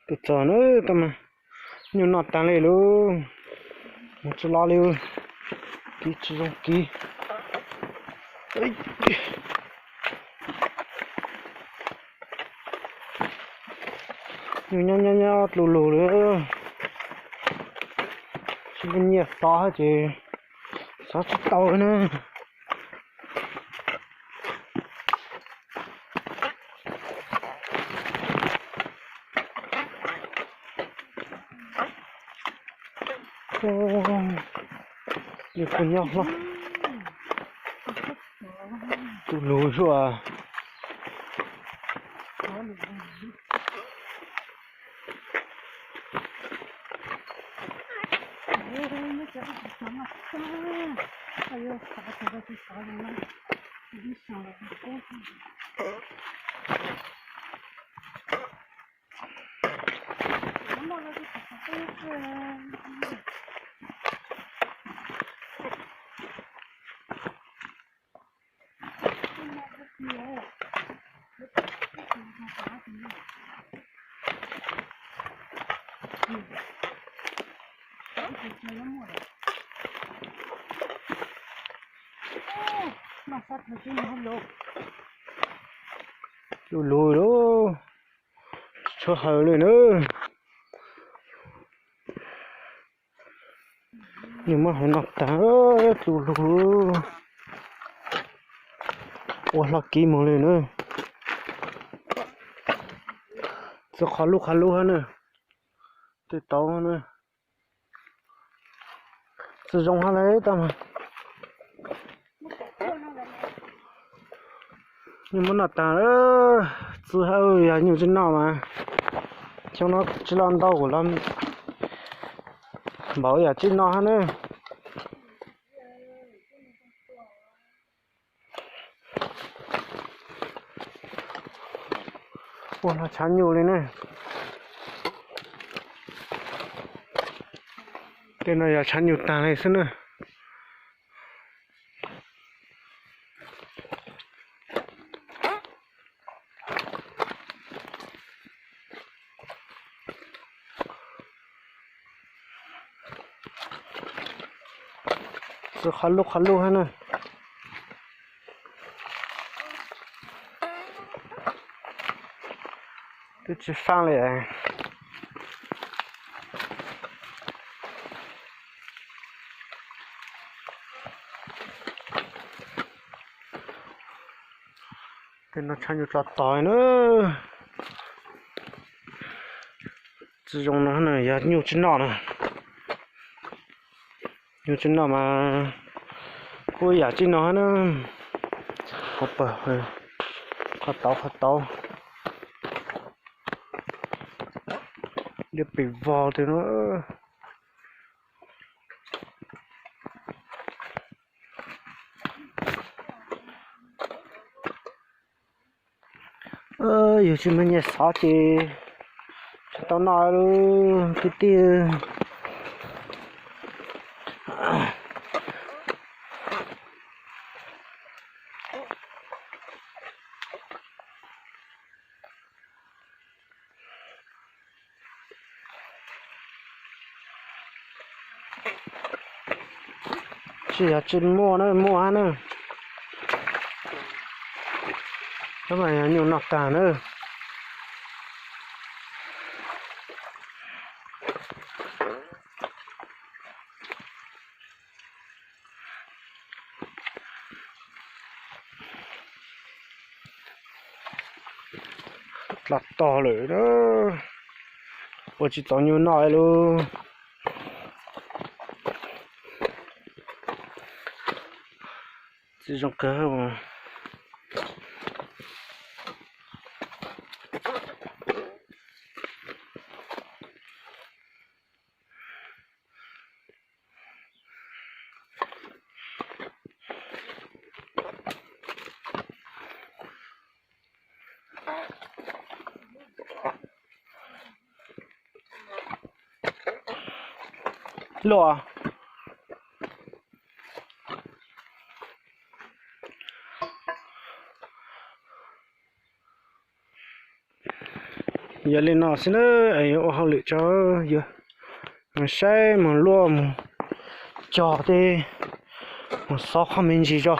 Tus txog na, tau mas nyuj noj tag li lauj, mus tsis los li, kiv tsis zoo kiv. Nyuj nyob nyob nyob dlus lug li, tsis muaj nyiaj xov ces Xov tsis tau na. Nws kuj nyob hlob. Tus lug zuaj. Lug lug lug, tsis tshua hawm li na. Nws muab hauv no tag, tus lug ua hlo kiv mus li na. Txi qhov lub qhov lub hab na, tej tauv na. Tsi zoo hab le tau mas. Nyuj muab noj tag, txi hab yog nyuj tsi noj mas. Xyoo no tsi los ntau kuv los npaum yam tsi noj hab na. Ua no tshav nyuj li ne. Tej no yog tshav nyuj tag li xwb na. Txi qhov lub qhov lub hab na. Twb tsi faaj li. Tej no tshav nyuj tso tog na. Tsi zoo no na, yog nyuj tsi noj na. Nyuj tsi noj mas kuj yam tsi noj hab na. Qhov pawg, qhov tauv qhov tauv. Liab pes vog tiag no. Yus tsis muaj nyiaj xov ces tsis tau noj lawm kwv tij. Tsis yog tsis muaj na, muaj na. Tab mas yog nyuj noj tag na. Dlaj tog lawm na, ua tsis tau nyuj noj lawm. Txiv zoo kawg. Luaj. Yog li no xwb na, es yuav ua hauj lwm tso, yuav mus saib mus luaj mus cog tej, mus xov qhov me ntsis tso.